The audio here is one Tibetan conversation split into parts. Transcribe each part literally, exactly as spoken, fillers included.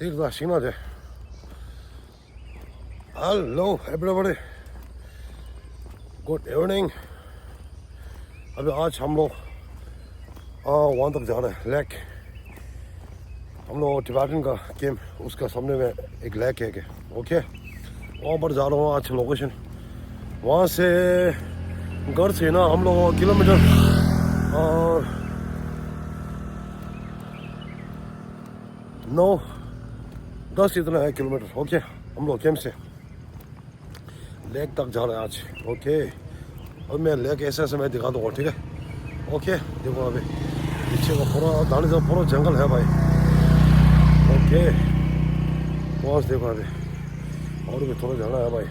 དེ་རེད་ཤིང་ན་དེ། Hello everybody, good evening. अभी आज हम लोग आ, वहाँ तक जा रहे हैं, लेक। हम लोग टिबेटन का कैंप, उसका सामने में एक लेक है, ओके। वहाँ पर जा रहा हूँ आज लोकेशन। वहाँ से, घर से ना हम लोग किलोमीटर, आ, नौ, दस इतना है किलोमीटर, ओके। हम लोग कैंप से लेक तक जा रहे हैं आज, ओके। और मैं लेक ऐसे ऐसे मैं दिखा दूंगा, ठीक है? ओके। देखो अभी पीछे का पूरा, दाने से पूरा जंगल है भाई। ओके, बस देखो अभी और भी थोड़ा जाना है भाई।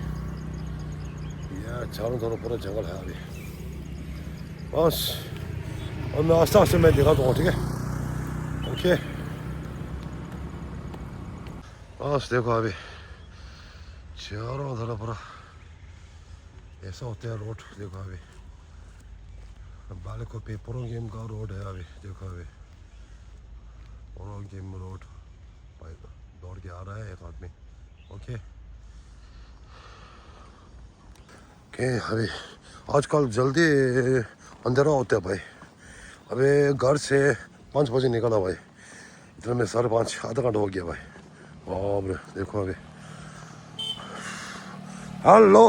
ये चारों तरफ पूरा जंगल है अभी। बस, और मैं आस्ते आस्ते मैं दिखा दूंगा, ठीक है? ओके। बस देखो अभी चारों तरफ पूरा ऐसा होता है रोड। देखो अभी बालको पे पोरोंगेम का रोड है अभी। देखो अभी पोरोंगेम रोड, भाई दौड़ के आ रहा है एक आदमी। ओके। ओके, अभी आजकल जल्दी अंधेरा होता है भाई। अबे घर से पाँच बजे निकला भाई, इतने में साढ़े पाँच, आधा घंटा हो गया भाई। बाप रे, देखो अभी। हेलो।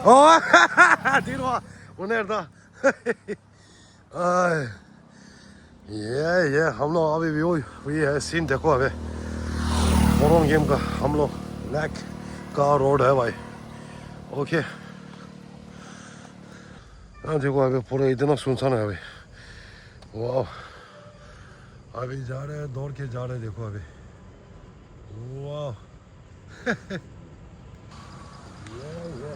ओ, दिनवा उन्हें था। आए। ये, ये हम लोग अभी व्यू, ये है सीन, देखो अबे। पोरोंगेम का हम लोग लेक का रोड है भाई। ओके। हाँ, देखो अभी पूरा इतना सुनसान है अभी। वाह। अभी जा रहे हैं, दौड़ के जा रहे हैं, देखो अभी। वाह। ये, ये।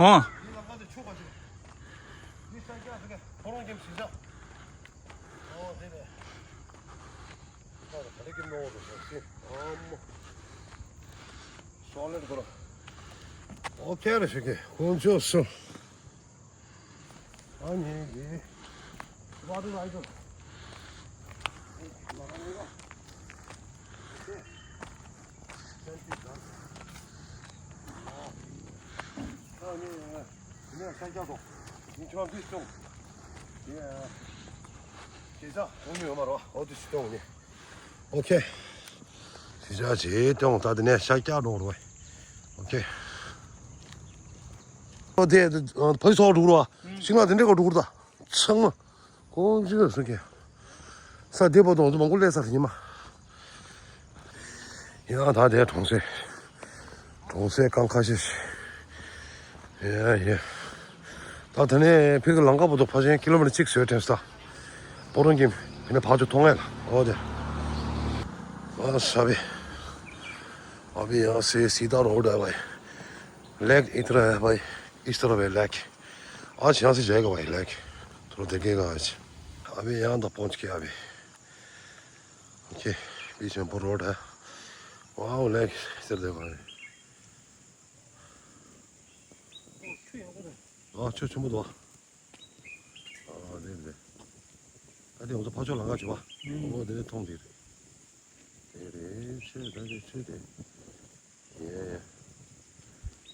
ཨོ། ཨོ་ཁེ་རེད་ཤག་གི་དཀོན་མཆོག་གསུམ། ཨ་ནི་གི་བ་དུ་ལ་ཡོད། ཨོ་ཁེ། གཞིས་ཆགས་ཅིག་སྟོན་ད་དེ་ནས་ཤར་རྒྱག་འགྲོ་རོགས། ཨོ་ཁེ། ཨོ་དེ་ཕ་ཡུལ་ཚོགས་འགྲོ་རོགས། ཤིང་ལ་དེ་འདྲས་གོ་འགྲོ་རོགས་ད། ཚང་མ། ཀོང་ཅི་སུ་ཀེ། ས་དེ་པོ་དང་དུ་མང་པོ་ལས་ས་ཉི་མ། ཡང་ད་དེ་གྲོང་གསེབ། གྲོང་གསེབ་གང་ཁ་ཤས་ཤིག་ཡ་ཡ། ད་དེ་ནས་ཕི་གི་ལང་ཀ་བོ་དུ་ཕ་ཆེན་ཀི་ལོ་མི་ཊར་གཅིག་བཟོས་དྲན་ས། པོ་རོང་གི་ཕི་ནས་ཕ་ཆོ་མཐོང་ངེས་ལ་ཨོ་དེ། ཨ་ས་བི། ཨ་བི་ཡང་སེ་སི་ད་རོ་ཌ་བའི། ལེག་ཨི་ཏི་ར་བའི་ཨི་སྟི་ར་བའི་ལེག་ཨ་ཆི་ཡང་སེ་ཇའི་ག་བའི་ལེག་ཐོ་རོ་དེ་གེ་ག་ཨ་ཆི། ཨ་བི་ཡང་ད་པོན་ཆི་ཀེ་ཨ་བི། ཁྱེད་པི་ཆེན་པོ་རོ་ཌ། ཝའོ་ལེག་ཟེར་དེ་ག་ཨ་ཆུ་ཆེན་པོ་འདུག་ཨ་དེ་རེད། ད་དེ་ང་ཚོ་ཕར་ཕྱོགས་ལམ་ཁ་བྱེད་པ། ཨོ་དེ་ནས་མཐོང་དེ་རེད། དེ་རེད་ཆེ་ད་དེ་ཆེ་དེ། ཡེ་ཡེ།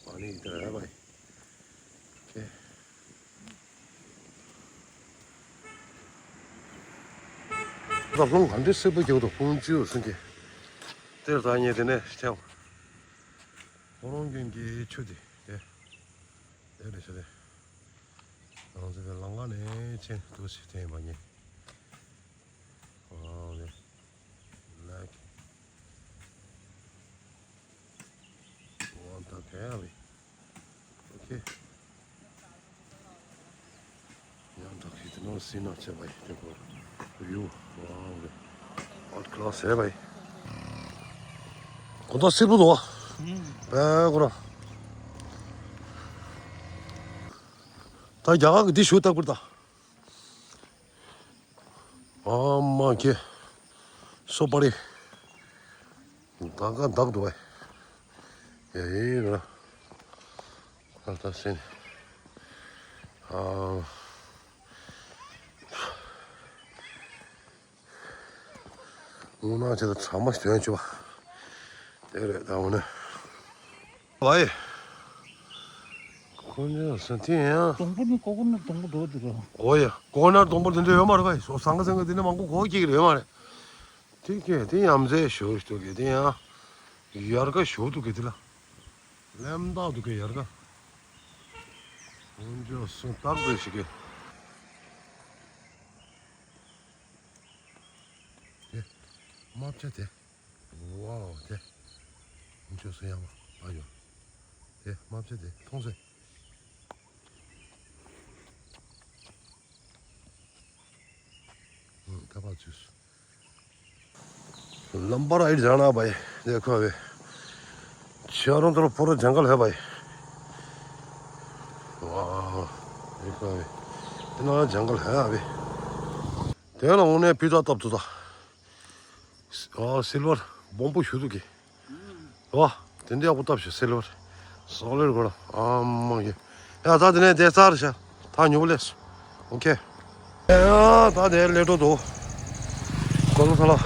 ཨ་ནི་དེ་རེད་བ། ཁེ། ད་ལྷུང་ག་འདྲའི་སྲིད་པོ་རྒྱག་ཏུ་ཁུང་ཅིའུ་སུན་གྱི། དེར་ད་ཉེ་དེ་ནས་ཐེའུ། ཁོ་རང་ཀུན་གྱི་ཆུ་དེ་དེ། དེ་རེད་ཆུ་དེ། རང་ཚོ་གི་ལམ་ཁ་ནས་ཆེན་དུ་ཞིག་ཐེན་པ་ཉེ། ཨོ་ལེ། ལེག་ཝང་ད་ཕེ་ཨ་ལེ། ཨོ་ཁེ། ཡང་དག་ཤིག་དེ་ནོར་སྲིད་ན་བྱས་པ་ཡིན་དེ་གོ། ཡུ་ཝང་ལེ། ཨོ་ ལགས་ཟེར་བ་ཡིན། གོ་ཐོག་སིལ་བུ་འདུག་བ། པའི་ཁོ་རང་། ད་རྒྱ་གར་གྱི་འདི་ཞུ་ལྟ་བུར་ད། ཨ་མ་ཁྱེད། སོ་པ་རེད། ད་ག་བདག་འདུག་བས། ཡ་ཡིན་ར། ད་ད་སེན། ཨ། དངོས་གནས་བྱས་ན་གྲ་མ་ཞིག་དོན་ཆེ་བ། དེ་རེད་ད་འོ་ན། ཝའི། ཁོ་ཚོས་ཟ་དེ་ཡང་། སྡོང་པོ་ནི་ཀོ་ཀོ་ནཊ་སྡོང་པོ་འདུག་དེ་ར། ཨོ་ཡ། ཀོ་ཀོ་ནཊ་སྡོང་པོ་དེ་འདྲ་ཡོད་མ་རེད་བའི། སོ་ཟངས་ཀ་ཟངས་ཀ་དེ་འདྲ་མང་པོ་གོ་སྐྱེ་གི་རེད་ཡོད་མ་རེད། དེ་ཀྱེ་དེ་ཡ་མཚན་ཞོ་ཞིག་འདུག་གི་དེ་ཡང་། ཡར་ཀ་ཞོ་འདུག་གི་དེ་ལ། ལེམ་ཏག་འདུག་གི་ཡར་ཀ། ཁོ་ཚོས་སོ་ཏག་ཏག་ཞིག་གི། དེ། རྨ་བྱ་དེ། ཝའོ་དེ། ཁོ་ཚོས་སོ་ཡང་བ་ཨ་ཡོ། དེ་རྨ་བྱ་དེ་མཐོང་སོང་། ད་བར་ཚུས། लंबा राइड जाना भाई। देखो अभी चारों तरफ पूरा जंगल है भाई। वाह। देखो अभी इतना जंगल है अभी। तेल होने पीता तब तो था। ཨ། སིལ་བར་སྦོམ་པོ་ཞུ་འདུག་གི། ཨ། དེ་འདྲ་ཡག་པོ་བཏབ་ཤག་སིལ་བར། སོ་ལེར་གོ་ར། ཨ་མ་གི། ཡ་ད་དེ་ནས་དེ་ཚར་ཤག་ད་ཉོ་བ་ལས། ཨོ་ཁེ། ཡ་ད་དེ་ལས་འགྲོ་འདུག་གོ་ལ་ས་ལ།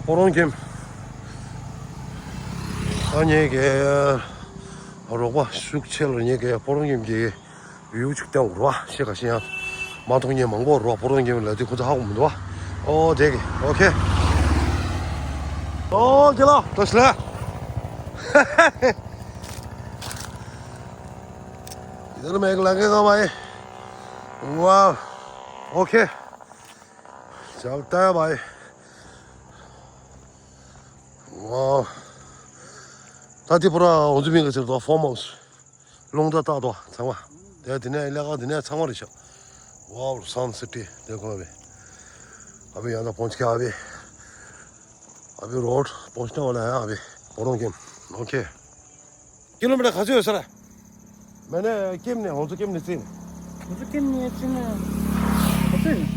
སྤོ་རོང་ཁྱིམ། ད་ངེད་ཀྱི་རོགས་པ་ཤུགས་ཆེ་ལ་ངེད་ཀྱི་སྤོ་རོང་ཁྱིམ་གྱི། ཡུལ་གཅིག་སྟོན་རོ། ཤེས་ག་ཤེས་ཡང་། མ་གཏོགས་ངས་མང་པོ་རོ་པོ་རོ་ངས་ལ་དེ་ཁོ་ཚོ་ཧ་གོ་མི་འདུག་ཨོ་དེ་གི་ཨོ་ཁེ། ཨོ་ཁེ་ལ་ཏོ་ཤི་ལ། इधर मैं एक लगे का भाई। वाह। ओके। चलता है भाई। वाह। ད་དེ་པུ་ར་འོ་ཙི་མིང་གི་ཟེར་དོ་ཧྥོར་མའོ་སི། རླུང་རྟ་བཏགས་དོ་ཚང་མ། དེ་དེ་ནས་ལས་ཀ་དེ་ནས་ཚང་མ་རེད་ཤག་ཝའོ་སན་སེ་ཊི་དེ་ཁོ་བས། ཨ་བི་ཡང་ད་ཕོན་ཆི་ཁ་ཨ་བི། ཨ་བི་རོཌ་ཕོན་ཆི་ན་ཝ་ལ་ཡ་ཨ་བི། སྤོ་རོང་ཁྱིམ། ཨོ་ཁེ། ཀི་ལོ་མི་ཊར་ག་ཚོད་ཡོད་ས་རེད། མེ་ནེ་ཁྱིམ་ནས་ཧོང་ཚོ་ཁྱིམ་ནས་བརྩིས་ནས། ཧོང་ཚོ་ཁྱིམ་ནས་བརྩིས་ན། ག་ཚོད་ཡིན།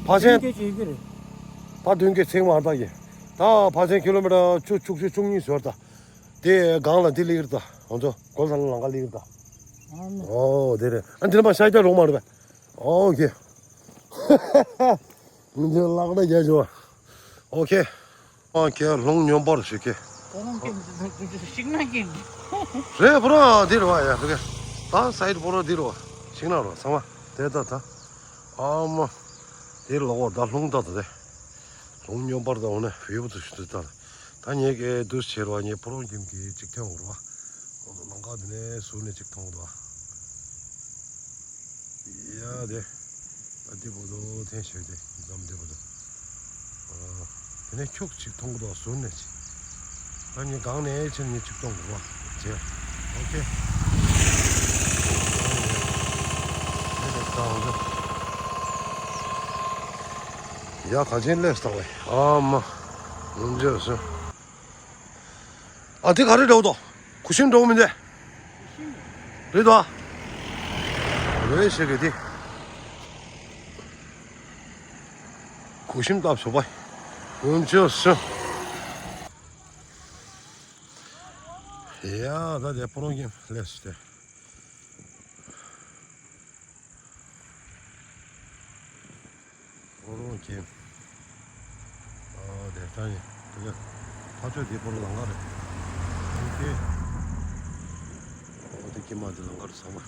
ཕ་ཆེན། བདུན་བརྒྱད་ཅིག་ཡོད་ཀྱི་རེད། ད་བདུན་བརྒྱད་ཚེག་མ་ད་ཡིན། ད་ཕ་ཆེན་ཀི་ལོ་མི་ཊར་བཅུ་བཅུ་བཅུ་གཉིས་ཟེར་ད། དེ་སྒང་ལ་འདི་སླེབས་ཀྱི་རེད་ད། ང་ཚོ་གོལ་ས་ལ་ལམ་ཁ་སླེབས་ཀྱི་རེད་ད། ཨ་ནི། ཨོ་དེ་རེད། ཨ་འདི་ལ་མ་ཤ་རྒྱག་རོགས་མ་རེད་པས། ཨོ་ཁེ། འདི་ལག་ན་རྒྱག་བྱུང་བ། ཨོ་ཁེ། ཨོ་ཁེ་ལྷུང་སྙོམས་པར་ཞིག་གེ། ཁོ་རང་ཀེམ་ཤིག་ན་ཀེམ། རེད་པོ་ར་འདི་རེད་བ་ཡ་ཕ་གི། ད་སའིད་པོ་ར་འདི་རེད་བ། ཤིག་ན་རེད་བ་ཚང་མ་དེ་ད་ད། ཨ་མ། དེ་ལོག་བ་ད་ལྷུང་ད་ད་དེ། ལྷུང་སྙོམས་པར་དང་འོ་ན་བེའུ་དུ་ཞུ་དུ་ལྟར། ད་ངེད་ཀྱི་དུས་ཆེར་བ་ངེད་ཕོ་རོང་ཁྱིམ་གྱི་གཅིག་ཐོན་འོར་བ། འོ་དུ་ལང་ཀ་འདི་ནས་ཟུར་ནས་གཅིག་མཐོང་འདུག་བ། ཡ་དེ། ད་འདི་བོ་དུ་ཐེན་ཤོད་དེ་འཛམ་འདི་བོ་དུ། དེ་ནས་ཁྱུག་ཅིག་མཐོང་གི་འདུག་བ་ཟུར་ནས་ཅིག་ད་ངེད་སྒང་ནས་ཕྱིར་ངེད་གཅིག་མཐོང་འོར་བ་བྱས། ཨོ་ཁེ། དེ་ནས་ད་འོ་དུ། ཡ་ག་ཅན་ལས་སྟག་བས་ཨ་མ། ངུ་འཇོག་སོང་། ཨ་དེ་ག་རེ་འདྲ་བོ་དོ། གུ་ཤིམ་འདྲ་བོ་མིན་ཏེ། རེད་དོ། རེད་ཤེས་གི་དེ། གུ་ཤིམ་བཏབ་ཆོག་པ། ངུ་འཇོག་སོང་། ཡ་ད་དེ་པོ་རོང་ཁྱིམ་ལས་སུ་དེ། སྤོ་རོང་ཁྱིམ། ཨ་དེ་ལྟ་ཡིན། དེ་ཕ་ཆོས་དེ་སྤོ་རོང་ལམ་ཁ་རེད། ཨོ་ཁེ། ཨོ་དེ་ཁྱིམ་མ་དེ་ལམ་ཁ་རེད་ཚང་མ།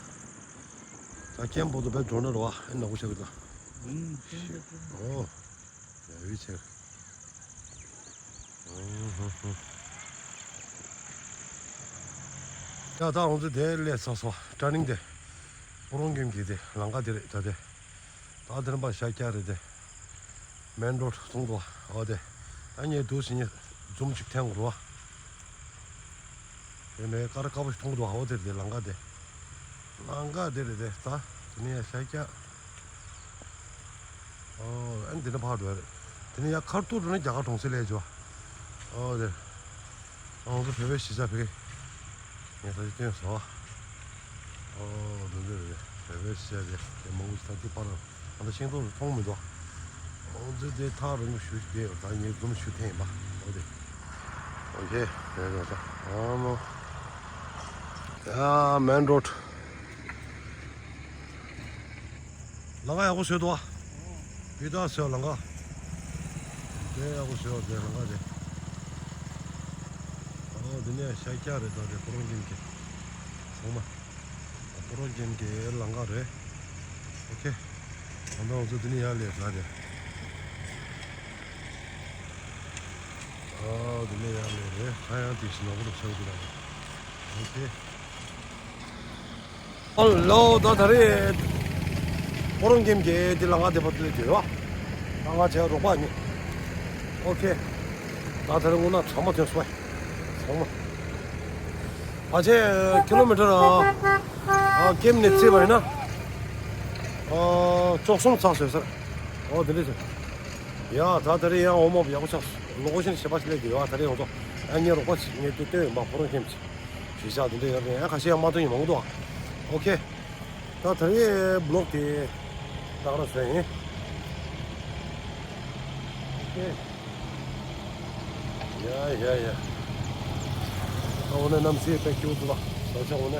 ད་ཁྱིམ་པོ་དུ་བས་འགྲོ་ན་རོ་ཨེ་ནག་པོ་ཆགས་ཀྱི་ད། ཨོ། ཡ་བི་ཆེ། ཡ་ད་ང་ཚོ་དེ་སླེབས་ཚར་སོང་། ཊར་ནིང་དེ། སྤོ་རོང་ཁྱིམ་གྱི་དེ་ལམ་ཁ་དེ་རེད་ད་དེ། ད་དེ་རིམ་པ་ཤར་རྒྱག་རེད་དེ། མེན་རོཌ་མཐོང་འདུག་བ། འོ་དེ། ད་ངས་འདུག་ཟིན་ནས་འཛུམ་གཅིག་འཐེན་དགོས་རེད་བ། དེ་ནས་ཀ་ར་དཀར་པོ་ཞིག་མཐོང་འདུག་བ། འོ་དེ་རེད་དེ་ལམ་ཁ་དེ། ལམ་ཁ་དེ་རེད་དེ་ད། དེ་ནས་ཤར་རྒྱག་ཨོ། ཨ་ནི་འདི་ནས་ཕར་འགྲོ་ཡ་རེད། ནི་ཡ་ཁ་ཐུག་འགྲོ་ན་རྒྱ་གར་གྲོང་གསེབ་སླེབས་བྱུང་། ཨོ་དེ། ཨོ་ང་ཚོ་བོད་པའི་གཞིས་ཆགས་ཕ་གི། ངས་ད་ཅི་སྟོན་སོང་། ཨོ་འདི་འདི་རེད། བོད་པའི་གཞིས་ཆགས་དེ་དེ་མང་པོ་ཞིག་ད་འདི་པར་ཨ་ད་ཤིང་སྡོང་རུ་མཐོང་མི་འདུག་ཨོ་ཙི་དེ་ཐག་རིང་པོ་ཞུ་ཞིག་དེ་ད་ངས་འཛུམ་ཞུ་ཐེངས་པ་ཨོ་དེ། ཨོ་ཁེ་རེད་རེད་ད་ཨ་མོ། ཡ་མེན་རོཌ། ལམ་ཁ་ཡག་པོ་བཟོས་འདུག་ཨ། བི་ཏག་བཟོས་ལམ་ཁ། དེ་ཡག་པོ་བཟོས་པ་དེ་ལམ་ཁ་དེ། ཨོ་འདི་ནས་ཤར་རྒྱག་རེད་ད་དེ་ཕོ་རོང་ཁེམ་གྱི། ཚང་མ། ཕོ་རོང་ཁེམ་གྱི་ལམ་ཁ་རེད། ཨོ་ཁེ། ད་ལྟ་ང་ཚོ་འདི་ནས་ཡར་སླེབས་ལ་དེ། ཨོ་འདི་ནས་ཡར་སླེབས་རེད། ཧ་ཡང་དེ་བཞིན་ནོར་བུ་རུ་ཆགས་འདུག་ལ་དེ། ཨོ་ཁེ། ཨོ་ལོ་ད་ད་རེས། ཕོ་རོང་ཁེམ་གྱི་འདི་ལམ་ཁ་དེ་བར་དུ་སླེབས་ཡོད། ད་ང་བྱས་རོགས་པ་གཉིས། ཨོ་ཁེ། ད་ད་རེས་དངོས་གནས་གྲང་མོ་ཐོན་སོང་། གྲང་མོ། ཕལ་ཆེར་ཀི་ལོ་མི་ཊར་ཨ། ཨ་ཁེམ་ནས་བརྩིས་པ་ཡིན་ན། ཨ་བཅུ་གསུམ་ཚགས་སོང་ཟེར། ཨོ་དེ་འདྲ་ཟེར། ཡ་ད་ད་རེས་ཡང་འོ་མ་ཡག་པོ་ཆགས་སོང་། ལོ་ཀེ་ཤན་ཞེ་པོ་ཞིག་སླེབས་ཡོད། ད་རེས་ང་ཚོ་ཨ་ངའི་རོགས་པ་ཞིག་ངས་དེ་སྟོན་ཡོད་པ་ཕོ་རོང་ཁེམ་གྱི། གཞིས་ཆགས་དེ་འདྲ་ཡོད་རེད། ཡང་ཁ་ཤས་ཡང་མ་སྟོན་ཡིན་མང་པོ་འདུག་ཨོ་ཁེ། ད་ད་རེས་བི་ལོག་དེ་ཏག་ར་བཟོས་ཡིན། ཨོ་ཁེ། ཡ་ཡ་ཡ། ཨ་འོ་ན་གནམ་གཤིས་དཔེ་སྐྱིད་པོ་འདུག་ལ། ས་ཆ་འོ་ན།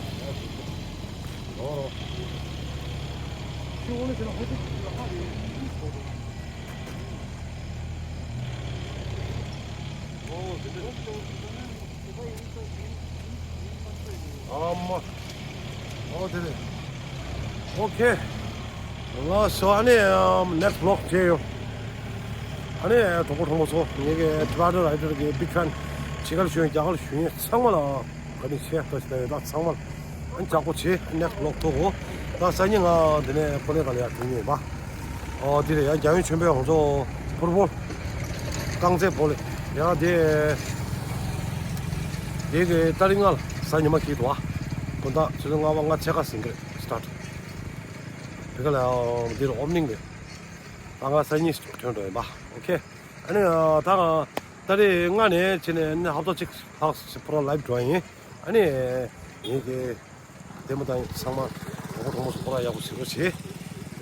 ཨོ་རོ། ཁྱི་འོ་ན་ཁྱེད་ལ་ཧོ་ཏི་ལ་ཧ་རེ་ཡིན་ཟེར་གོ་འདུག་ཨོ་དེ་འདྲ། ཨ་མ། ཨོ་དེ་རེད། ཨོ་ཁེ། ལགས་སོ་ཨ་ནི་ནེག་སི་བི་ལོག་བྱས་ཡོད། ཨ་ནི་གྲོགས་པོ་གྲོགས་མོ་ཚོ་ངེད་ཀྱི་ཊི་རའི་ཌར་རའི་ཌར་གྱི་བིག་ཕེན། ཕྱི་རྒྱལ་ཞུ་མཁན་རྒྱ་གར་ཞུ་མཁན་ཚང་མ་ལ་བཀའ་དྲིན་ཆེ་བཀྲ་ཤིས་བདེ་ལེགས་ད་ཚང་མ་ལ། ཨ་ནི་ལྕགས་པོ་བྱས་ནེག་སི་བི་ལོག་ཐུག་གོ། ད་སང་ཉིན་ང་འདི་ནས་པོ་ལེ་ག་ལ་ཡར་ཐོན་གྱི་ཡིན་པ། ཨོ་དེ་རེད་ཡང་རྒྱལ་ཡུམ་ཆེན་པོའི་ཧོང་ཚོ་ཕུར་བུ། རྐང་རྩེད་སྤོ་ལོ། ཡང་དེ། དེ་གི་ཏ་རིག་ལྔ་ལ་གཟའ་ཉི་མ་སྐྱིད་འདུག་ཨ། དགོང་དག་ཆུ་ཚོད་ལྔ་པ་ལྔ་ཕྱེད་ཀ་ཟིན་གི་རེད་སི་ཊར་ཊི། དེ་ག་ལ་ཡང་འདིར་ཨོ་པ་ནིང་རེད། ད་ང་གཟའ་ཉི་ཤུ་ཐོན་འགྲོ་ཡིན་པ། ཨོ་ཁེ། ཨ་ནི་ད་ང་ཏ་རིག་ལྔ་ནས་ཕྱིན་ནས་ཨ་ནི་ཧབ་ཏ་གཅིག་ལྷག་ཕུ་ར་ལའིབ་འགྲོ་ཡིན། ཨ་ནི་ངེད་ཀྱི་ལྟད་མོ་ལྟ་མཁན་ཚང་མ་གྲོགས་པོ་གྲོགས་མོ་ཚོ་ཁོ་རང་ཡག་པོ་བྱེད་རོགས་བྱེད།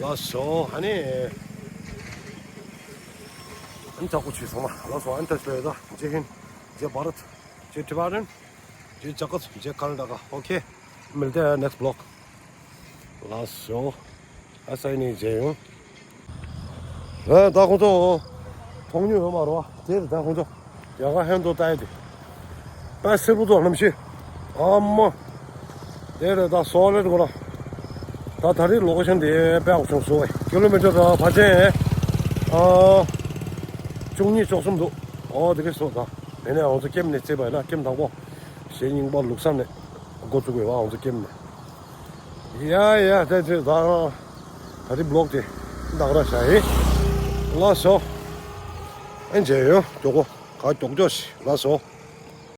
ལགས་སོ་ཨ་ནི། ཨ་ནི་ཐག་པོ་ཆོད་ཚང་མ་ལགས་སོ། ཨ་ནི་ད་ལྟ་ཡོད་ད་ཇེ་ཧིན། ཇེ་བྷ་རད། ཇེ་ཊི་བྷ་རན། ཇེ་ཇ་ཀ་ཇེ་ཀར་ནཱ་ཊ་ཀ། ཨོ་ཁེ། མིལ་ཏེ་ནེག་སི་བི་ལོག་ལགས་སོ། ཨ་སའི་ནི་ཇེ་ཡོང་། ཨ་ད་ཁོང་ཚོ་མཐོང་མྱོང་ཡོད་མ་རེད་བ། དེ་རེད་ད་ཁོང་ཚོ་ཡང་ཁ་ཧན་དུ་ལྟ་ཡ་དེ། དཔེ་སེར་པོ་ཚོ་གནམ་གཤིས། ཨ་མ། དེ་རེད་ད་སོ་ལེ་རེད་གོ་ལ། ད་ད་རེས་ལོ་ཀེ་ཤན་དེ་དཔེ་ཡག་བྱུང་སོང་བས། ཀི་ལོ་མི་ཊར་ཕལ་ཆེར་ཨ་བཅུ་གཉིས་བཅུ་གསུམ་འདུག་ཨོ་དེ་གས་སོ་ད། དེ་ནས་ང་ཚོ་ཀེམ་ནས་བརྩིས་པ་ཡིན་ན་ཀེམ་དང་པོ། གཞས་རྙིང་པ་ལུགས་བསམ་ནས་འགོ་བཙུགས་པའི་བ་ང་ཚོ་ཀེམ་ནས། ཡ་ཡ་ད་ད་ད་ད་རེས་བི་ལོག་དེ་འདག་ར་བྱ་ཡིན། ལགས་སོ། ཨེ་མཇལ་ཡོང་མགྱོགས་པོ་ག་མགྱོགས་མགྱོགས་ཤིག་ལགས་སོ།